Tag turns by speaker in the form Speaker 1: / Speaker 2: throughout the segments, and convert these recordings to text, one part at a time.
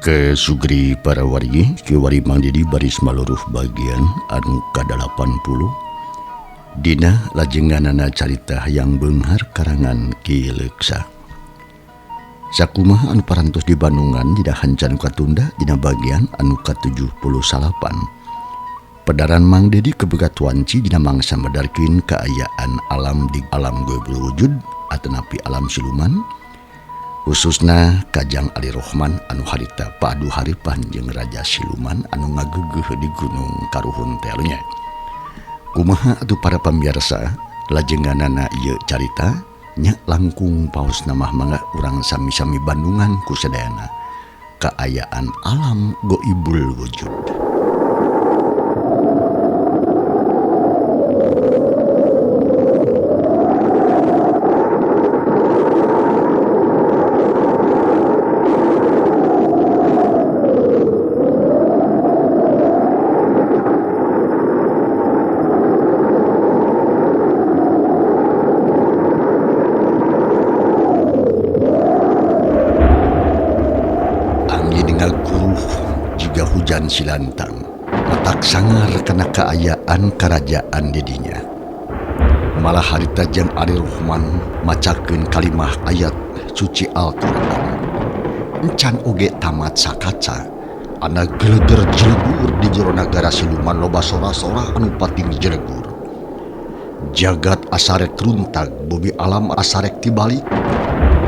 Speaker 1: Ke Sugri para wargi Kiwari Mang Didi baris maluruh bagian anu ka-80 Dina lajenganana carita hayang beunghar karangan Ki Leuksa. Sakumaha anu parantos di Bandungan dina hancan katunda dina bagian anu ka-78. Pedaran Mang Dedi kebegat wanci dina mangsa medarkeun kaayaan alam di alam goibul wujud atanapi alam siluman, khususna Kajang Ali Rohman anu harita padu haripan jeung Raja Siluman anu ngagegeuh di Gunung Karuhun telnya. Kumaha atuh para pamirsa lajenganana ieu carita nya langkung paos namah mangga urang sami-sami Bandungan ku sadayana kaayaan alam goibul wujud. Hujan silantang matak sangar kana kaayaan kerajaan didinya. Malah harita jeung Ali Rohman macakeun kalimah ayat suci Al-Qur'an. Encan oge tamat sakaca ana geleger jelegur di jero nagara siluman loba sora-sora anu pating jelegur. Jagat asarek runtag, bumi alam asarek tibalik.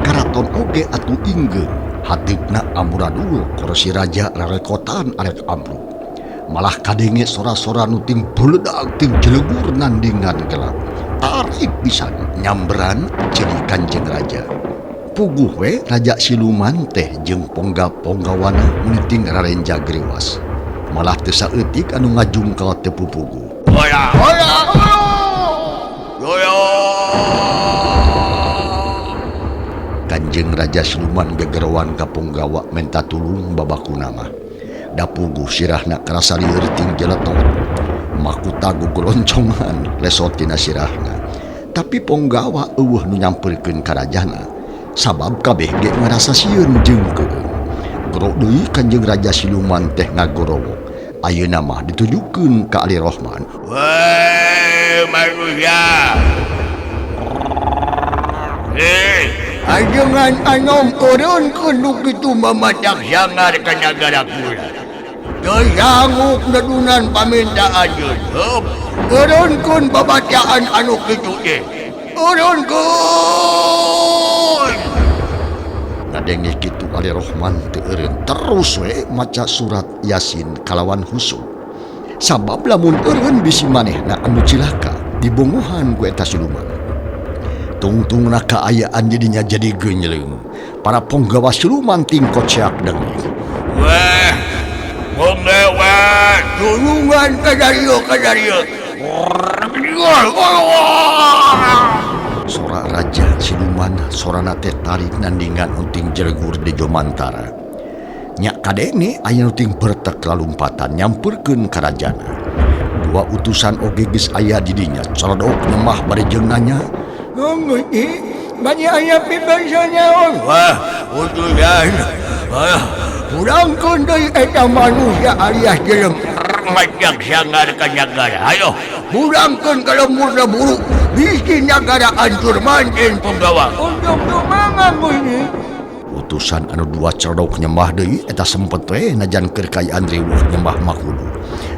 Speaker 1: Karaton oge atuh inggeung. Hatipna amburadul kursi raja rarekotan arek ambruk. Malah kadenge sora-sora nu ting beledag ting jelegur nandingan gelap. Tarik pisan nyamberan ciri Kanjeng Raja. Puguh we Raja Siluman teh jeung pongga-ponggawana meniting rarenja griwas. Malah teu saeutik anu ngajungkal teu pupugu.
Speaker 2: Oya oya oya.
Speaker 1: Kanjeng Raja Siluman gegerowan ka ponggawa menta tulung babakuna mah. Da puguh sirahna karasa lieur ting jeletot. Makuta gugoloncongan lesot tina sirahna. Tapi ponggawa eueuh nu nyamperkeun ka rajana. Sabab kabeh ge ngarasa sieun jeung keueung. Gero deui Kanjeng Raja Siluman teh ngagorowok. Ayeuna mah ditujukeun ka Ali Rohman.
Speaker 2: Weh manusia. Ajengan anom eureunkeun nu kitu mamatak sangar ka nagara kula. Teu sanggup nedunan paminta anjeun. Heup, eureunkeun babacaan anu kitu teh. Eureunkeun.
Speaker 1: Ngadenge kitu Ali Rohman teu eureun terus we maca surat Yasin kalawan husuk. Sabab lamun eureun bisi manehna anu cilaka dibongohan ku eta siluman. Tungtungna kaayaan jadinya jadi genyleung. Para ponggawa siluman ting koceak deui.
Speaker 2: Weh, ponggawa tulungan ka darieu ka darieu.
Speaker 1: Sora raja siluman sorana teh tarik nandingan unting jelegur di Jomantara. Nya kadenge aya nu ting bertek lalumpatan nyamperkeun ka rajana. Dua utusan oge geus aya di dinya celedok nyemah bari jeung nanya.
Speaker 2: Banyak ayam pibasanyaon. Wah, utusan. Pulangkeun deui eta manusia alias jelema. Ngajak sangar ka nagara. Hayo, pulangkeun ka lemburna buruk. Bisi nagara hancur manten penggawa. Untung dumangan ini.
Speaker 1: Utusan anu dua celedok nyembah deui eta sempet we najan keur kaayaan riweuh nyembah makudu.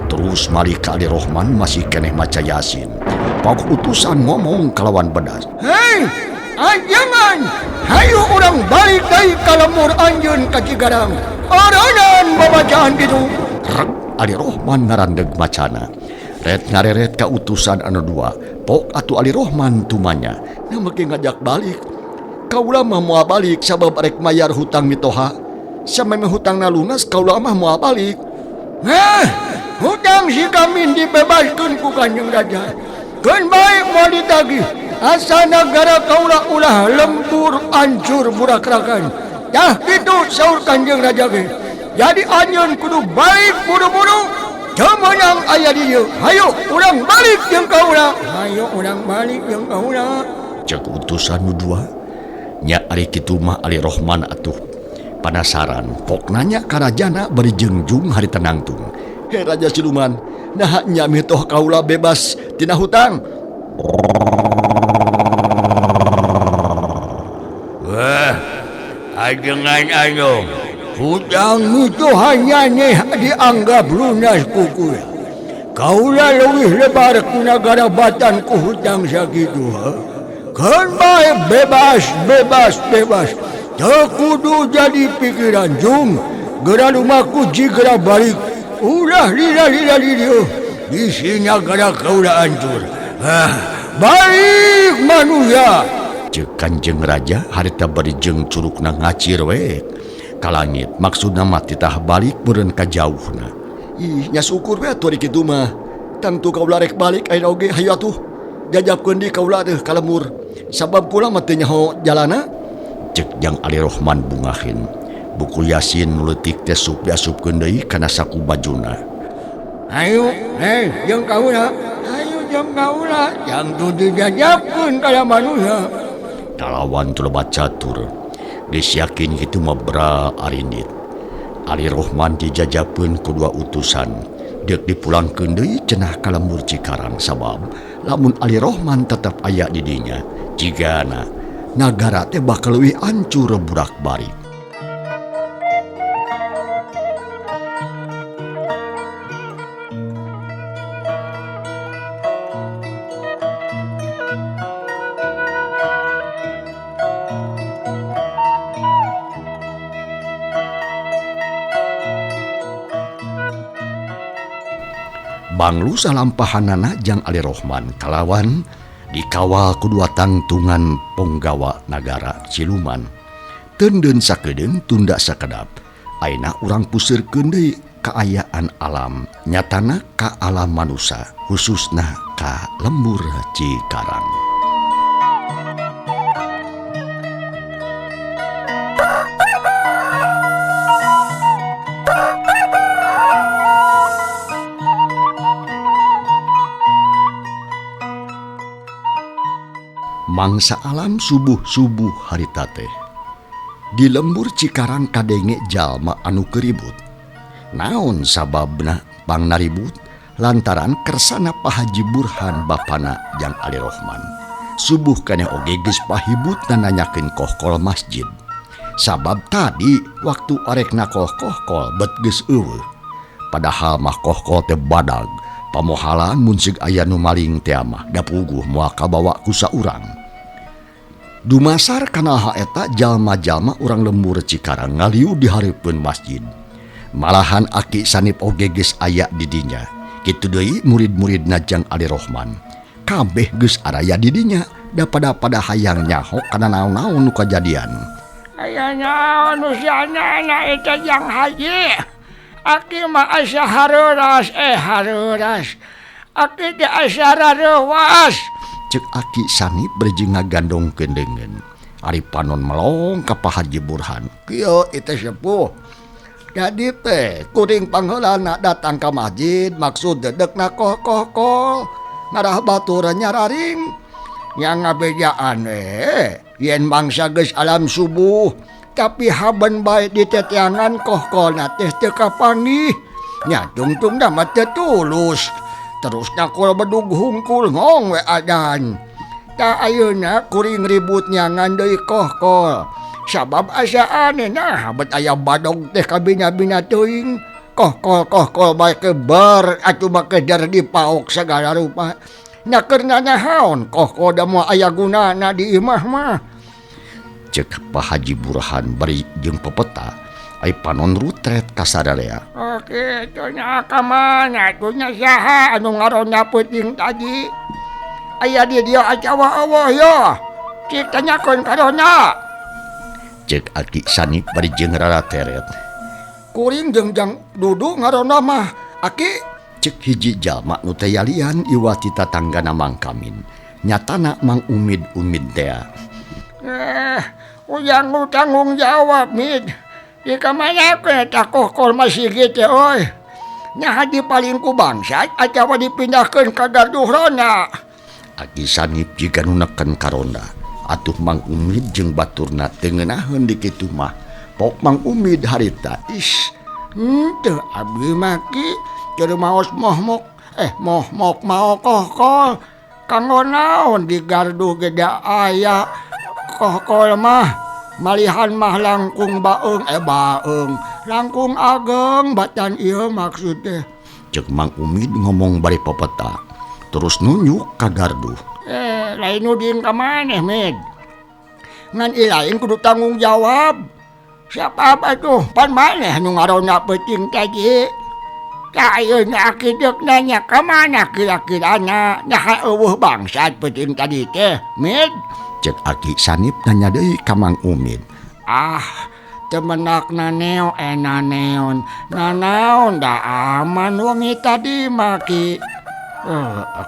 Speaker 1: Terus mari ka Ali Rohman masih keneh maca Yasin. Pak utusan ngomong kalawan bedas.
Speaker 2: Hei, ajangan, hayu urang balik deui ka lembur anjeun ka Cigarang. Aranan babacaan kitu.
Speaker 1: Rek Ali Rohman ngarandeg macana. Ret ngareret ka utusan anu dua. Pok atuh Ali Rohman tumanya. Na make ngajak balik. Kaula mah moal balik sabab arek mayar hutang mitoha. Sameme hutangna lunas kaula mah moal balik.
Speaker 2: Heh, hutang si kamin dibebaskeun ku Kanjeng Raja. Keun bae moal ditagih. Asa nagara kaula ulah lembur hancur burakrakan. Tah kitu saur Kanjeng Raja ge. Jadi anjeun kudu balik buru-buru. Teu meunang aya di dieu. Hayu urang balik jeung kaula. Hayu urang balik jeung kaula.
Speaker 1: Cek utusan nu dua. Nya ari kitu mah Ali Rohman atuh. Panasaran pok nanya ka rajana bari jengjung harita nangtung. He Raja Siluman, naha nya mitoh kaula bebas tina hutang.
Speaker 2: Wah, ajengan anu hutang mitohan nyaneh dianggap lunas ku kuring. Kaula leuwih lebar ku nagara batan ku hutang sakitu. Keun bae bebas bebas bebas. Teu kudu jadi pikiran jung, geura lumaku jigera balik. Ulah lila lila lila bisi nagara kaula hancur. Ah, balik manusia.
Speaker 1: Ceuk Kanjeng Raja harita bari jeung curugna ngacir we ka langit maksudna mah titah balik meureun ka jauhna. Ih, nya syukur we atuh ari kitu mah. Tangtu kaula rek balik ayeuna oge hayu atuh. Jajabkeun deui kaula teh ka lembur. Sabab kula mah teu nyaho jalana. Cek Jang Ali Rohman bungahin. Buku Yasin nu leutik teh sup diasupkeun deui kana saku bajuna.
Speaker 2: Hayu, hei jeung kaula. Hayu jeung kaula, jang tu dijajabkeun ka manusia.
Speaker 1: Kalawan teu loba catur. Geus yakin kitu mah bra arindit. Ali Rohman dijajabkeun ku dua utusan. Deuk dipulangkeun deui cenah ka lembur Cikarang sabab lamun Ali Rohman tetep aya di dinya jigana nagara teh bakal leuwih ancur burak balik. Banglu salampahanana jang Ali Rohman kalawan dikawal ku dua tangtungan ponggawa nagara siluman. Teunden sakedeung tunda sakedap. Ayeuna urang puseurkeun deui kaayaan alam, nyatana ka alam manusa, khususna ka lembur Cikarang. Mangsa alam subuh-subuh harita teh. Di lembur Cikarang kadenge jalma anu keribut. Naon sababna pangnaribut? Lantaran kersana Pak Haji Burhan bapana jang Ali Rohman. Subuh keneh oge geus pahibut nanyakeun kohkol masjid. Sabab tadi waktu arek nakoh kohkol bet geus eueuh. Padahal mah kohkol teh badag. Pamohalan mun seug aya nu maling teh mah da puguh moal kabawa ku saurang. Dumasar kana haeta jalma-jalma urang lembur Cikarang ngaliu di hareupeun masjid. Malahan Aki Sanip oge geus aya di dinya. Kitu deui murid-muridna jang Ali Rohman. Kabeh geus araya di dinya da pada-pada hayang nyaho kana naon-naon nu kajadian.
Speaker 2: Aya naon nu siana eta Jang Haji. Aki mah asa hareuras hareuras. Aki teh asa rareuwas.
Speaker 1: Cek Aki Sanip bari ngagandongkeun leungeun. Ari panon melong ka Pak Haji Burhan. Kieu ieu teh sepuh. Jadi teh kuring pangheulana datang ka masjid maksud dedek na koh-koh-koh. Ngarah batur nyararing.
Speaker 2: Nya ngabejaan we. Yen mangsa geus alam subuh tapi haben bae diteteangan kohkolna teh teu kapanggih. Nya tungtungna mah teu tulus. Terus nakul bedug hungkul ngong we adan. Ta ayeuna kuring ribut nyangan deui kohkol. Sabab asa aneh nah bet aya badog teh kabina-bina teuing. Kohkol-kohkol bae kebar atuh make dar dipaok sagala rupa. Nya keur nanahaon kohkol da moal aya gunana di imah mah.
Speaker 1: Cek Pak Haji Burhan bari jeung pepeta. Ai panon rutret ka sadarea.
Speaker 2: Oke, nya ka mana tuh nya saha anu ngaronda peuting tadi? Aya di dieu acawa eueuh yo. Cik tanyakeun ka ronda.
Speaker 1: Cek Aki Sanip bari jeung rarateret.
Speaker 2: Kuring jeung jang Dudu ngaronda mah Aki.
Speaker 1: Cek hiji jalma nu teh yalian iwati tatanggana Mang Kamin. Nyatana Mang Umid-umid tea.
Speaker 2: Ujang nu tanggung jawab mid. Di kamana eta kohkol masih gitu oi. Nya di paling ku bangsat atawa dipindahkeun ka gardu ronda.
Speaker 1: Aki Sanip jiga nu neken ka ronda. Atuh Mang Umid jeung baturna teu ngeunaheun di kitu mah. Pok Mang Umid harita is
Speaker 2: henteu abdi mah ki keur maos mohmok mohmok mao kohkol kanggo naon di gardu ge da aya kohkol mah malihan mah langkung baeung baeung langkung ageng batan ieu maksud teh.
Speaker 1: Cek Mang Umid ngomong bari pepeta terus nunjuk ka gardu.
Speaker 2: Lain nuding ka maneh Med. Ngan ilain kudu tanggung jawab. Siapa apa tuh? Pan maneh nu ngarona peuting tadi. Ka ayeuna akideuk nanya ka mana kira-kirana naha eueuh bangsat peuting tadi teh, Med.
Speaker 1: Cek Aki Sanip nanya deui ka Mang Umid.
Speaker 2: Ah, temenak naneo enaneon. Nanaon da aman wengi tadi mah ki.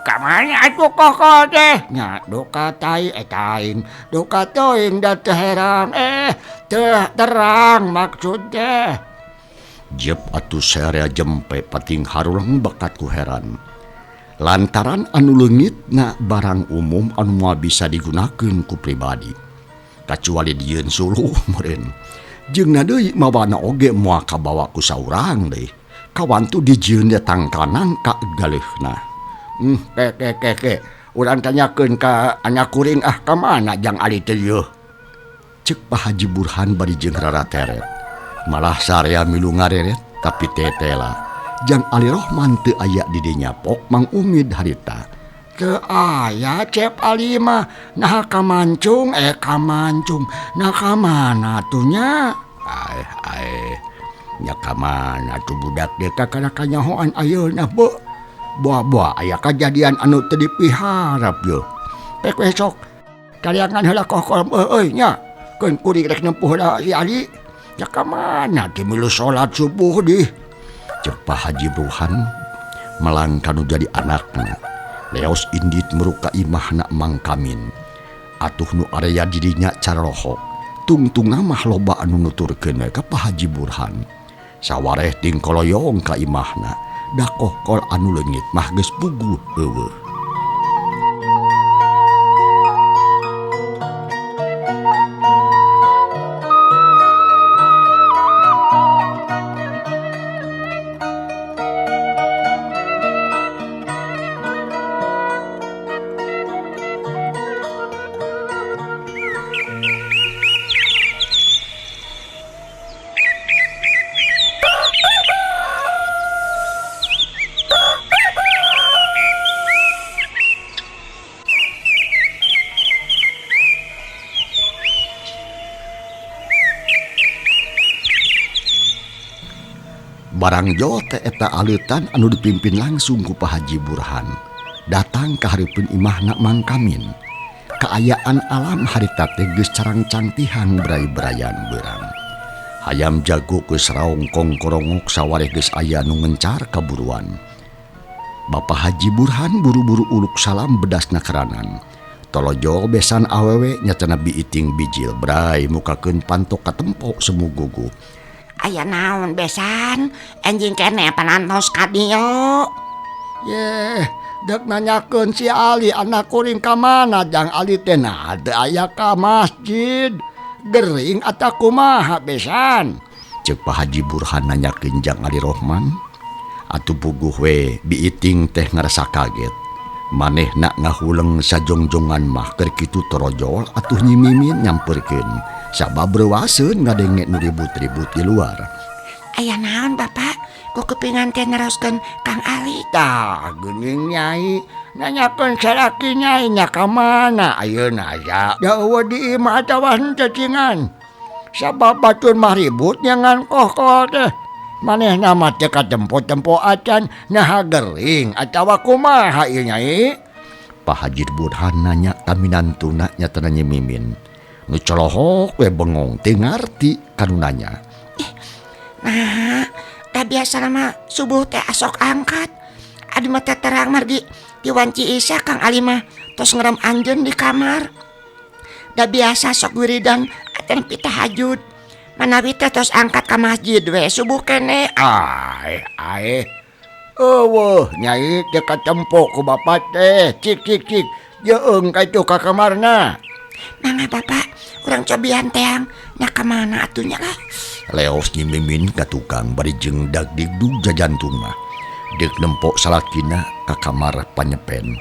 Speaker 2: Kamana atuh kokol teh? Nya duka tai taing, duka teuing da teu herang teu terang maksud teh.
Speaker 1: Jep atuh sarea jempe pating harulang bakat ku heran. Lantaran anu leungitna barang umum anu moal bisa digunakeun ku pribadi. Kacuali dieun suluh meureun. Jeung na deui mawana oge moal kabawa ku saurang deui. Kawantu dijieun tangkanan ka galeuhna.
Speaker 2: Ke. Urang tanyakeun ka anak kuring ah ka mana jang Ali teh yeuh.
Speaker 1: Cek Pak Haji Burhan bari jeung rarateret. Malah sarea milu ngareret tapi tetela. Jang Ali Rohman teu aya di dinya pok Mang Umid harita.
Speaker 2: Teu aya Cep Ali mah naha kamancung kamancung. Nah ka mana tuh nya? Aeh. Nya ka mana tuh budak teh kakara kanyahoan ayeuna beuh. Buah-buah aya kajadian anu teu dipiharap yeuh. Pek we sok. Kaliangan heula kokol euy nya. Keun kuring rek nempuh heula si Ali. Ya ka mana teh milu salat subuh dih.
Speaker 1: Cek Pak Haji Burhan melang kanu jadi anakna. Leos indit meruk ka imahna Mang Kamin. Atuh nu area dirinya carohok. Tungtungna mah loba anu nuturkeun we ka Pak Haji Burhan. Sawareh ting koloyong ka imahna. Da kohkol anu leungit mah geus puguh eueuh. Barang jol teh eta aleutan anu dipimpin langsung ku Pak Haji Burhan. Datang ka hareupeun imahna Mang Kamin. Kaayaan alam harita teh geus carangcangtihan bray-brayan beurang. Hayam jago geus raong kongkorongok sawareh geus aya nu ngencar kaburuan. Bapak Haji Burhan buru-buru uluk salam bedasna keranan. Tolojol besan awewe nyatana biiting bijil bray mukakeun pantok katempo semu gugu.
Speaker 3: Aya naon besan, enjing kene panantos ka dieu.
Speaker 2: Yeh, dek nanyakeun si Ali anak kuring ka mana jang Ali teh nah teu aya ka masjid. Gering atawa kumaha besan?
Speaker 1: Cek Pak Haji Burhan nanyakeun jang Ali Rohman. Atuh puguh we biiting teh ngarasa kaget. Manehna ngahuleng sajongjongan mah keur kitu torojol atuh nyimimin nyamperkeun. Sabab reuaseun ngadenge nu ribut-ribut di luar.
Speaker 3: Aya naon Bapak? Ku kepingan teh neroskeun Kang Ali.
Speaker 2: Tah geuning nyai nanyakeun salaki nyai nya ka mana ayeuna aya. Da eueuh di imah atawa henteu cingan. Sabab batur mah ribut nyangan kohkol teh. Manehna mah teu katempo-tempo acan naha gering atawa kumaha ieu nyai?
Speaker 1: Pak Haji Burhan nanya ka minantuna nyatana nyimimin. Nu colohok we bengong teu ngarti kanu nanya.
Speaker 3: Nah, da biasa mah subuh teh asok angkat. Adi mah teh terang margi di wanci Isya Kang Ali mah tos ngerem anjeun di kamar. Da biasa sok wiridan aten pitahajud. Manawi teh tos angkat ka masjid we subuh kene.
Speaker 2: Aeh aeh. Eueuh nyai teu katempo ku bapa teh. Cik cik cik. Jeung ka itu ka kamarna.
Speaker 3: Mangga Bapak, Urang cobian teang nya ka mana atuh nya lah.
Speaker 1: Leos Nyi Mimin ka tukang bari jeung dagdigdug jajantungna. Deuk nempok salakina ka kamar panyepen.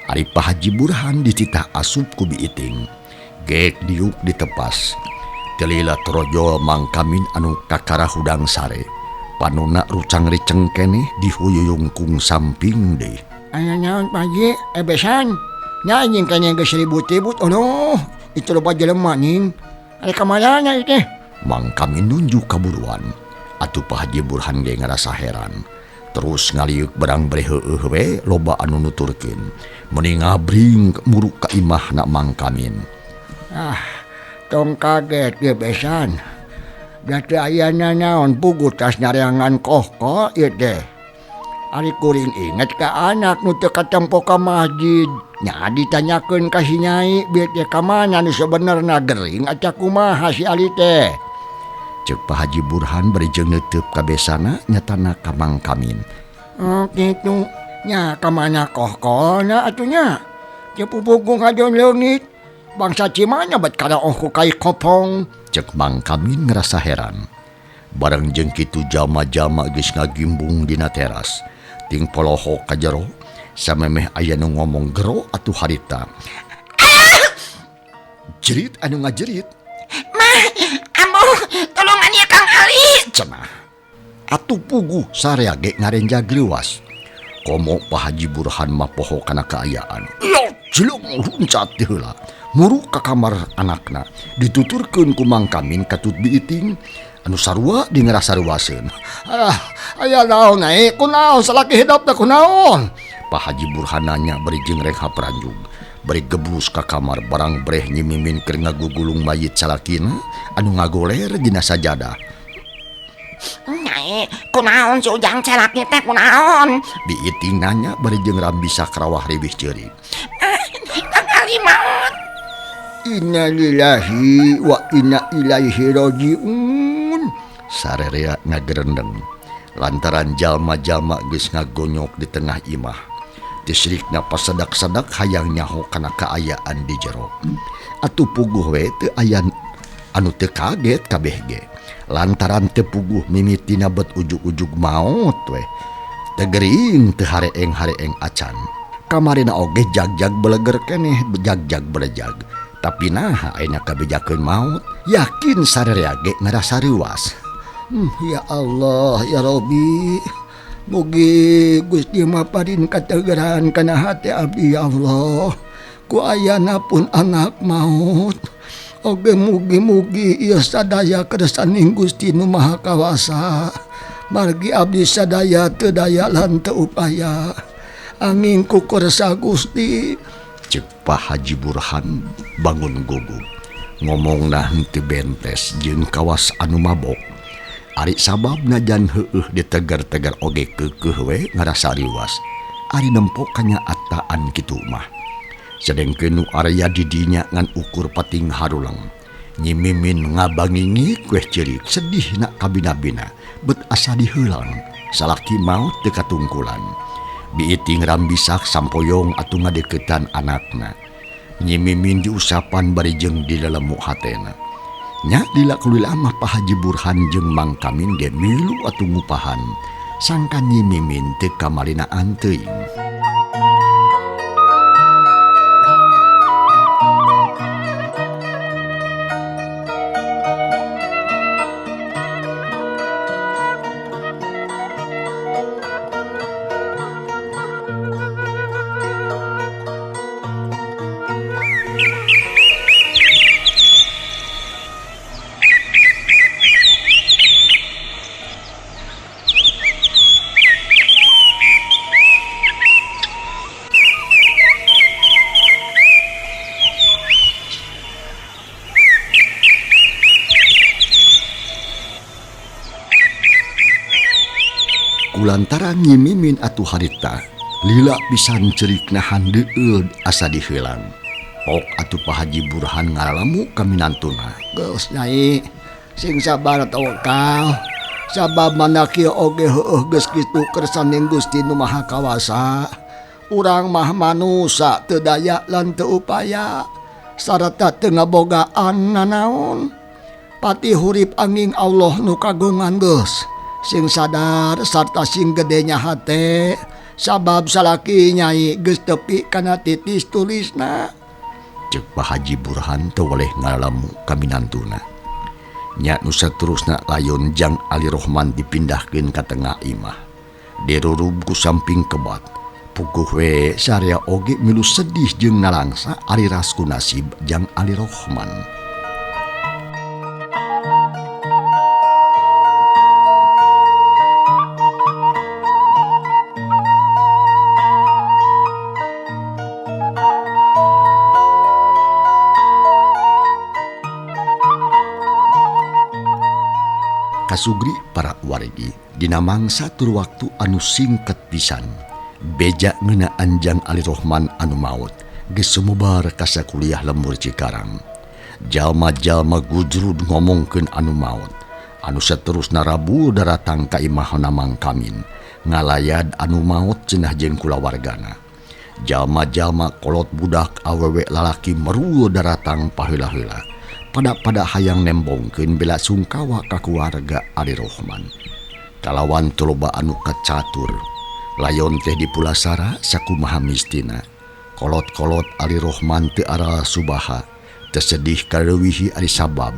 Speaker 1: Ari Pak Haji Burhan dititah asup ku Biiting. Gek diuk ditepas. Teu lila torojol Mang Kamin anu kakara hudang sare. Panona rucang-riceng keneh dihuyuyungkung samping deui.
Speaker 2: Aya naon Pak Haji? Besan. Nya anjing kayaknya geus ribut-ribut. Aduh, itu loba jelema nying. Ari ka mana ieu teh?
Speaker 1: Mang Kamin nunjuk kaburuan. Atuh Pak Haji Burhan ge ngarasa heran. Terus ngaliuk barang bere heueuh we loba anu nuturkeun. Meuni ngabring muruk ka imahna Mang Kamin.
Speaker 2: Ah, tong kaget ge besan. Da teu aya nanaon puguh tas nyareangan kohko ieu teh. Ari kuring inget ka anak nu teu katempo ka masjid. Nya ditanyakeun ka si Nyai bieu teh ka mana nu sabenerna gering aca kumaha si Ali teh.
Speaker 1: Ceuk Pak Haji Burhan bari jeung neuteup ka besana nyatana ka Mang Kamin.
Speaker 2: Oh kitu. Nya ka mana kohkona atuh nya. Teu puguh ngajon leungit. Bangsa Cimanya bet karaoh ku kai kopong.
Speaker 1: Ceuk Mang Kamin ngerasa heran. Bareng jeung kitu jalma-jalma geus ngagimbung dina teras. Ting polohok ka jero, samemeh aya nu ngomong gero atuh harita. Jerit anu ngajerit.
Speaker 3: Mah, ambuh, tolongan ieu Kang Ali.
Speaker 1: Cenah. Atuh puguh sarea ge ngarenja greuwas. Komo Pak Haji Burhan mah poho kana kaayaan. Jelung luncat teh heula. Muruk ka kamar anakna. Dituturkeun ku Mang Kamin katut Biiting anu sarua di ngerasa ruaseun.
Speaker 2: Ah, aya naon ai? Kunaon salaki hidop teh kunaon?
Speaker 1: Pak Haji Burhan nanya bari jeung rek hapranjug. Bari gebus ka kamar barang breh Nyi Mimin keur ngagugulung mayit salakina anu ngagoler dina sajadah.
Speaker 3: Nyai, kunaon si Ujang salaki teh kunaon?
Speaker 1: Biiting nanya bari jeung rambisa karawah riwih ceurik.
Speaker 3: Kang Ali maot.
Speaker 2: Innalillahi wa inna ilaihi rajiun.
Speaker 1: Sarerea ngagerendeng lantaran jalma-jalma geus ngagonyok di tengah imah. Tisrikna pasedak-sedak hayang nyaho kana kaayaan di jero. Atuh puguh we teu aya anu teu kaget kabeh ge. Lantaran teu puguh mimitina bet ujug-ujug maot we. Teu gering teu hareeng-hareeng acan. Kamarina oge jag-jag beleger keneh, jag-jag belejag. Tapi naha ayeuna kabejakeun maot, yakin sarerea ge ngarasa reuas.
Speaker 2: Ya Allah ya Rabbi. Mugi Gusti maparin kategeran kana hati abdi ya Allah. Ku ayana pun anak maut. Oge mugi-mugi ieu sadaya kersaning Gusti nu Maha Kawasa. Margi abdi sadaya teu daya lan teu upaya. Angin ku kersa Gusti.
Speaker 1: Ceuk Pak Haji Burhan bangun gugup. Ngomongna henteu bentes jeung kawas anu mabok. Ari sabab najan heueuh ditegar-tegar oge keukeuh we ngarasa riwas. Ari nempo kanyataan kitu mah. Sedengkeun nu area di dinya ngan ukur pating harulang. Nyi Mimin ngabangingi kueh ceurik sedih na kabina-bina bet asa diheulang. Salaki maot teu katungkulan. Biiting rambisak sampoyong atuh ngadeukeutan anakna. Nyi Mimin diusapan bari jeung dilelemu hatena. Nya lila kulila mah Pak Haji Burhan jeung Mang Kamin ge milu atuh ngupahan. Sangkan Nyi Mimin teu kamalinaan teuing. Kulantaran Nyi Mimin atuh harita lila pisan cerikna handeueul asa diheulang. Pok atuh Pak Haji Burhan ngaralamu ka minantuna.
Speaker 2: Geus Nyai, sing sabar tawakal. Sabab mana kieu oge heueuh geus kitu kersaning Gusti nu Maha Kawasa. Urang mah manusa teu daya lan teu upaya. Sarta teu ngabogaan nanaon. Pati hurip angin Allah nu kagungan geus. Sing sadar sarta sing gedenya hate sabab salaki nyai geus tepi kana titis tulisna.
Speaker 1: Cek Pak Haji Burhan teu weleh ngalalamu ka minantuna. Nya nu saterusna layon jang Ali Rohman dipindahkeun ka tengah imah. Dirurub ku samping kebat. Puguh we sarea oge milu sedih jeung nalangsa ari rasku nasib jang Ali Rohman. Kasugri para wargi dina mangsa tur waktu anu singket pisan. Beja ngeunaan jang Ali Rohman anu maot geus sumubar ka sakuliah lembur Cikarang. Jalma-jalma gujrud ngomongkeun anu maot. Anu saterusna Rabu daratang ka imahna Mang Kamin ngalayad anu maot cenah jeung kulawargana. Jalma-jalma kolot budak awewe lalaki merul daratang paheula-heula. Pada-pada hayang nembongkeun bela sungkawa ka keluarga Ali Rohman. Kalawan teu loba anu kacatur. Layon teh dipulasara sakumaha mistina. Kolot-kolot Ali Rohman teu aral subaha, teu sedih kaleuwihi ari sabab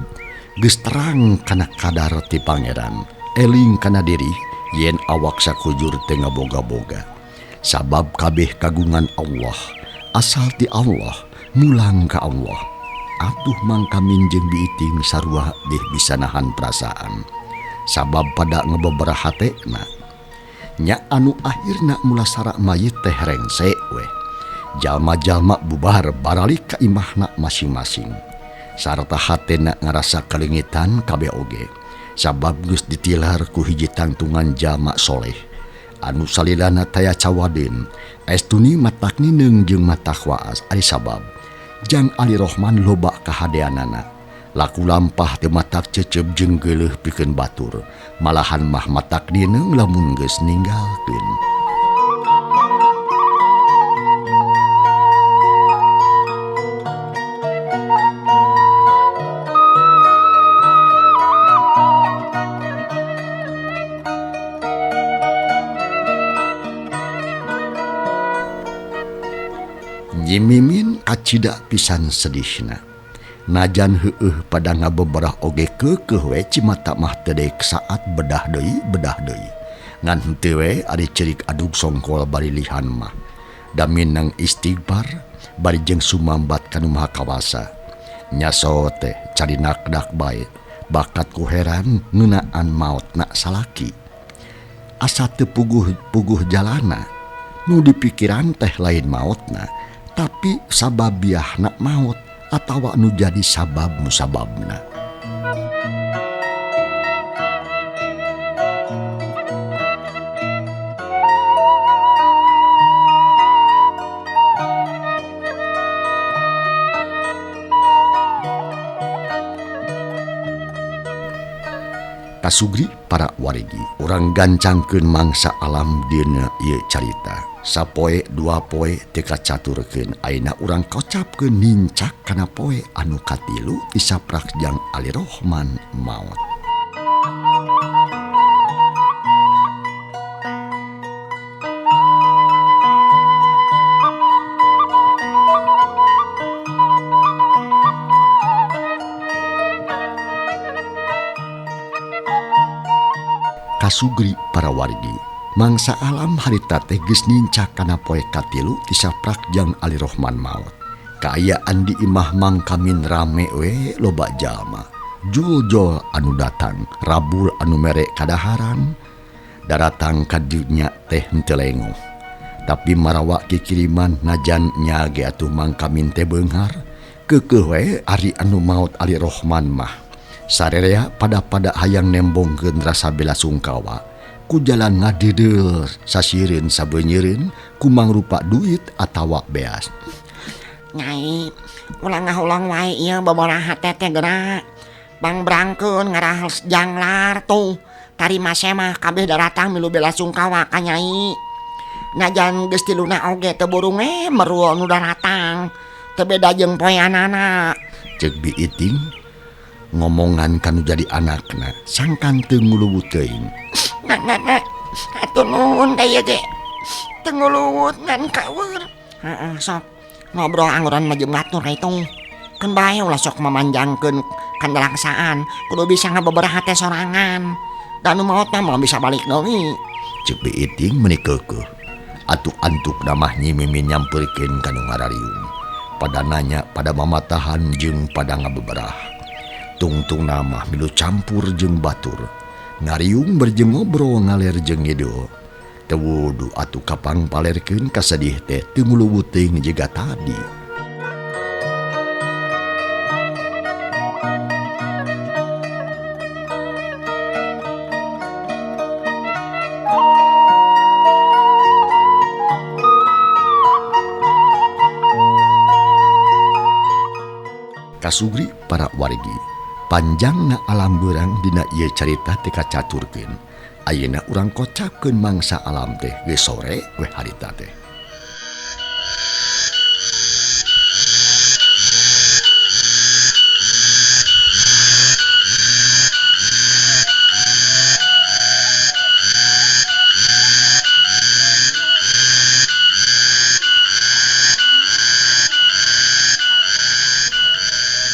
Speaker 1: geus terang kana kadar ti pangeran. Eling kana diri yen awak sakujur teu ngaboga-boga. Sabab kabeh kagungan Allah, asal ti Allah, mulang ka Allah. Atuh Mang Kamin jeung biiting sarua deh bisa nahan perasaan. Sabab pada ngebebera hatena. Nya anu akhirna mulasara mayit teh rengse weh. Jalma-jalma bubar baralik ka imahna masing-masing. Sarta hatena ngarasa kalengitan kabeh oge. Sabab geus ditilar ku hiji tangtungan jalma soleh. Anu salilana taya cawadeun, estuni matak nineung jeung matak waas ari sabab jang Ali Rohman loba kahadeanana. Laku lampah teu matak cecep jeung geuleuh pikeun batur, malahan mah matak nineung lamun geus ninggalkeun. Nyi Mimin kacida pisan sedihna. Najan heueuh pada ngabeberah oge keukeuh we cimata mah teu deuk saat bedah deui bedah deui. Ngan henteu we ari cerik adug songkol bari lihan mah. Da minang istighfar bari jeung sumambat ka Nu Maha Kawasa. Nyaso teh carinak dak bae bakat ku heran ngeunaan maotna salaki. Asa teu puguh-puguh jalana. Nu dipikiran teh lain maotna, tapi sababiahna maot atawa nu jadi sabab musababna. Kasugri para warigi, urang gancangkeun mangsa alam dina ieu carita. Sapoe dua poe teu kacaturkeun, ayeuna urang kocapkeun nincak kana poe anu katilu tisaprak jang Ali Rohman maot. Kasugri para wargi, mangsa alam harita teh geus nincak kana poe katilu tisaprak jang Ali Rohman maot. Kaayaan di imah Mang Kamin rame we loba jalma. Juljol anu datang, rabul anu mere kadaharan, daratang ka dinya teh henteu lengoh. Tapi marawa kikiriman najan nya ge atuh Mang Kamin teh beunghar, keukeuh we ari anu maot Ali Rohman mah. Sarerea pada-pada hayang nembongkeun rasa bela sungkawa ku jalan ngadideul sasireun sabeunyereun ku mangrupa duit atawa beas.
Speaker 3: Nyai, ulah ngahulang wae ieu boboraha teh teh geura. Bangbrangkeun ngarah janglar tuh. Tarima semah kabeh daratang milu bela sungkawa ka nyai. Najan geus tiluna oge teu burung merul nu daratang. Teu beda jeung poeanana.
Speaker 1: Ceuk Bi Iting ngomongan kanu jadi anakna sangkan teu nguluwut teuing.
Speaker 3: Nah, atuh nuhun ka ieu ge. Teu nguluwut ngan kaweur. Heeh, sok ngobrol angguran mah jeung batur itu. Keun bae ulah sok memanjangkeun kandelangsaan, kudu bisa ngabeberaha teh sorangan. Da nu maot mah moal bisa balik deui.
Speaker 1: Ceuk Bi Iting meuni keukeuh. Atuh antukna mah Nyi Mimin nyamperkeun ka nu ngarariung. Pada nanya, pada mamatahan jeung pada ngabeberah. Tungtung nama milu campur jeung batur. Ngariung berjeng ngobrol ngaler jeung ngidul. Teu wudu atuh kapang palerkeun kasedih teh teu nguluwut teuing jiga tadi. Kasugri para wargi, panjangna alam beurang dina ieu carita teh kacaturkeun. Ayeuna urang kocapkeun mangsa alam teh geus sore we harita teh.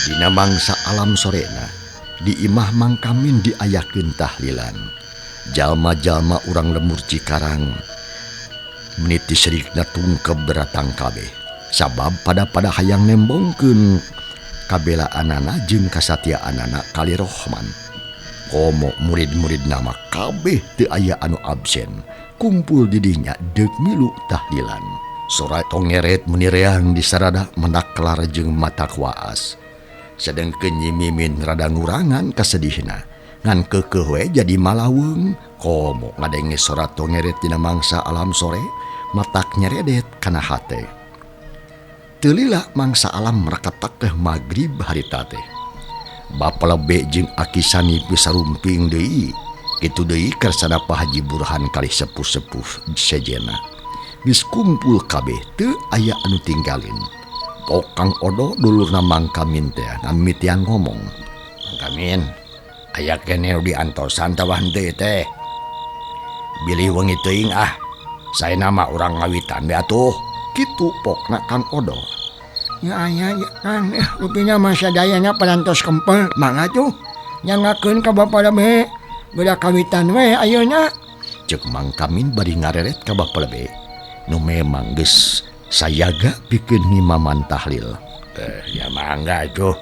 Speaker 1: Dina mangsa alam sorena, di imah Mang Kamin diayakeun tahlilan. Jalma-jalma urang lembur Cikarang meniti serikna tungkeb beratang kabeh. Sabab pada-pada hayang nembongkeun kabelaanana jeung kasatiaanana kali Rohman. Komo murid-murid nama kabeh teu aya anu absen, kumpul di dinya deuk milu tahlilan. Sora tongeret meni reang di sarada menaklar jeung mata kuaas. Sedengkeun Nyi Mimin rada ngurangan kasedihna, ngan keukeuh we jadi malaweung. Komo ngadenge sora tongeret dina mangsa alam sore, matak nyeredet kana hate. Teu lila mangsa alam rakatakeh magrib harita teh. Bapa Lebe jeung Aki Sani geus sarumping deui. Kitu deui kersana Pak Haji Burhan kalih sepuh-sepuh sejena. Geus kumpul kabeh teu aya anu tinggalin. Pokang Odo dulurna Mang Kamin teh ngamitian ngomong. Mang Kamin, aya keneh nu diantosan tawah henteu teh. Bilih wengi teuing ah, saena mah urang ngawitan we atuh. Kitu pokna Kang Odo.
Speaker 2: Ya aya ya Kang, rupina mah sadayana parantos kempel. Mangga tuh nyangakeun ka Bapa Lebe. Beda kawitan we ayeuna.
Speaker 1: Ceuk Mang Kamin bari ngareret ka Bapa Lebe. Nu memang geus sayaga pikeun ngimaman tahlil.
Speaker 4: Ya mangga tuh.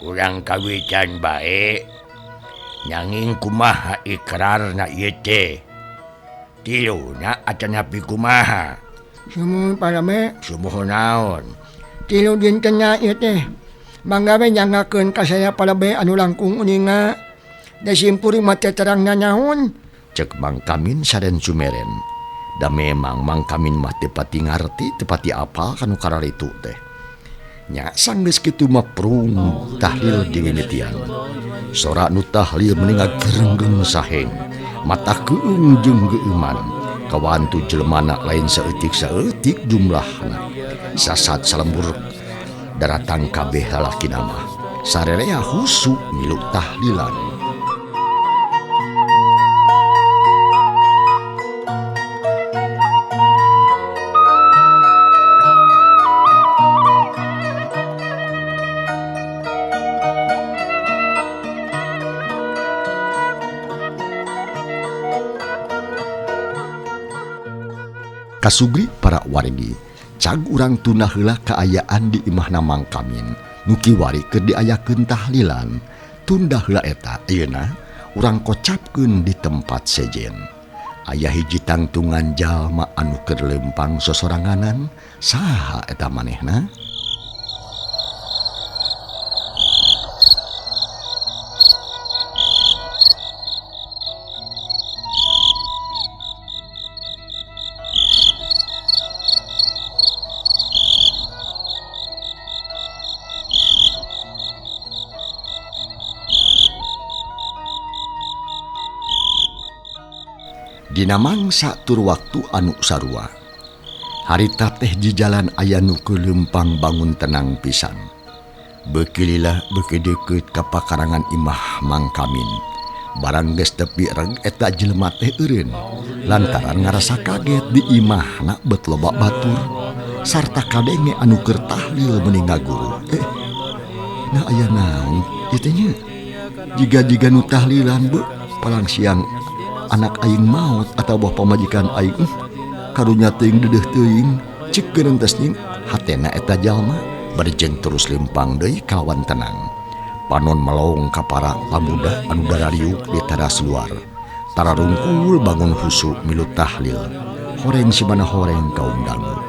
Speaker 4: Urang kawitan bae. Nanging kumaha ikrarna ieu teh? Tiluna atanapi kumaha?
Speaker 2: Sumuhun Pak Lebe.
Speaker 4: Sumuhun naon?
Speaker 2: Tilu dintenna ieu teh. Mangga we nyangakeun ka saya Pak Lebe anu langkung uninga. Da simpuring mah teu terang nanaon.
Speaker 1: Ceuk Mang Kamin saden sumeren. Da memang Mang Kamin mah teu pati ngarti, teu pati apal kanu kararitu teh. Nya sanggeus kitu mah prung tahlil dimimitian. Sora nu tahlil meni ngagerenggeng saheng, mata keung jeung geueuman. Kawantu jelemana lain saeutik-saeutik jumlahna. Sasat salembur daratang kabeh lalakina mah. Sarerea husu milu tahlilan. Kasugri para wargi, cag urang tunda heula kaayaan di imahna Mang Kamin, nu kiwari keur diayakeun tahlilan. Tunda heula eta ayeuna urang kocapkeun di tempat sejen. Aya hiji tangtungan jalma anu keur lempang sosoranganan, saha eta manehna? Dina mangsa tur waktu anu sarua. Harita teh di jalan aya nu leumpang bangun tenang pisan. Beuki lila beuki deukeut ka pakarangan imah Mang Kamin. Barang geus tepi reg eta jelema teh eureun lantaran ngarasa kaget di imahna bet loba batur sarta kadenge anu keur tahlil meuni ngaguru. Nah aya naon ieu teh nya? Jiga-jiga nu tahlilan beuh palang siang anak aing maot atawa pamajikan aing karunya teuing dedeuh teuing cek geuneuh ning hatena eta jalma bari jeung terus lempang deui kawan tenang. Panon melong ka para pamuda anu darariuk di teras luar. Tararungkul bangun husu milu tahlil. Horeng simana horeng kaum dangu.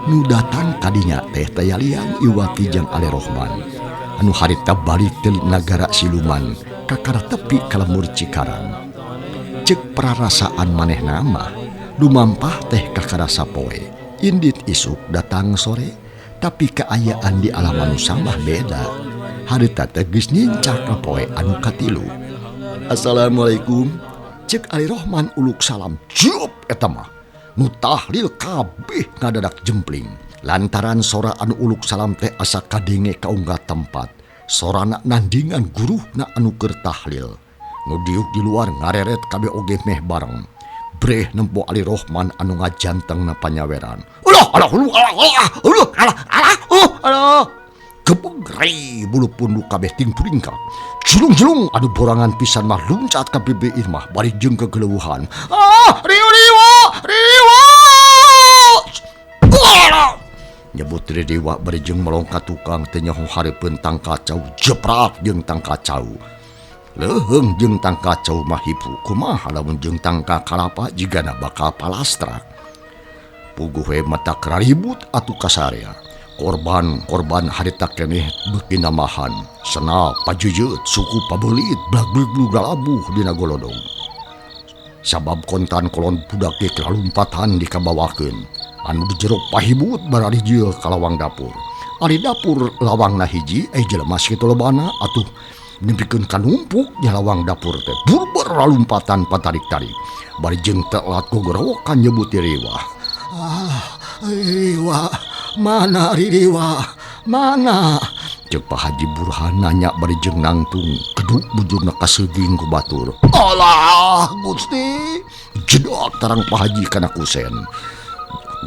Speaker 1: Nu datang kadinya teh tayalian Iwati jeung Ali Rohman. Anu harita balik ti nagara siluman kakara tepi ka lembur Cikarang. Cek prarasaan manehna mah dumampah teh kakara sapoe. Indit isuk datang sore, tapi kaayaan di alam manusia mah beda. Harita teh geus nincak ka poe anu katilu. Assalamualaikum. Cek Ali Rohman uluk salam. Ciup eta mah. Nu tahlil kabeh ngadadak jempling. Lantaran sora anu uluk salam teh asa kadenge kaunggah tempat. Sorana nandingan guruhna anu keur tahlil. Nu diuk di luar ngareret kabeh oge meh bareng. Breh nempo Ali Rohman anu ngajantengna panyaweran. Ulah alah ulu alah alah ulu alah alah alah. Gebeg bulu punduk kabeh ting turingkak. Julung-julung anu borangan pisan mah luncat ka bibir mah bari jeung kegeleuhan. Ah, riu-riwa, riwa. Nyebut riwa bari jeung melong ka tukang teh nyaho hareupeun tangkacau jeprak jeung tangkacau. Leuheung jeung tangkacau mah hipu kumaha lamun jeung tangka kalapa jigana bakal palastra. Puguh we mata kararibut atuh kasarea. Korban-korban harita keneh beuki namahan. Sena pajejeut suku pabeulit blag-blag galabuh dina golodong. Sabab kontan kolon budak ge kalalumpatan dikabawakeun. Anu di jero pahibut barari jieul ka lawang dapur. Ari dapur lawangna hiji jelema sakitu lobana atuh nepikeun ka numpuk nya lawang dapur teh burber lalumpatan patarik-tarik. Bari jeung telat gogorowokan nyebut riwah. Ah, riwa, mana riwa, mana? Cek Pak Haji Burhan nanya bari jeung nangtung keduk bujurna kaseuging ku batur. Alah, Gusti. Jedot tarang Pak Haji kana kusen.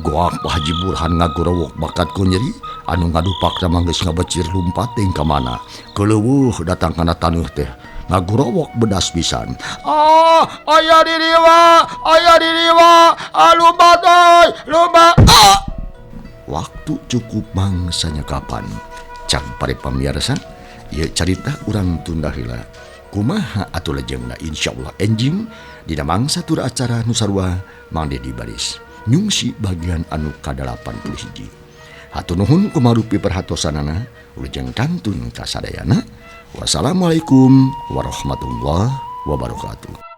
Speaker 1: Goak Pak Haji Burhan ngagorowok bakat ku nyeri anu ngadupak mah geus ngabecir lumpat teuing ka mana. Keuleuweuh datang kana taneuh teh ngagorowok bedas pisan. Ah, aya diriwa, aya diriwa, lumbat euy, lumbat. Ah! Waktu cukup mangsanya kapan? Cak pare pamirsa, ieu carita urang tunda heula. Kumaha atuh lejengna insyaallah enjing dina mangsa tur acara nu sarua Mang Dedi baris nyungsi bagian anu ka-81. Hatur nuhun kumarupi perhatosanana, wilujeng kantun kasadayana. Wassalamualaikum warahmatullahi wabarakatuh.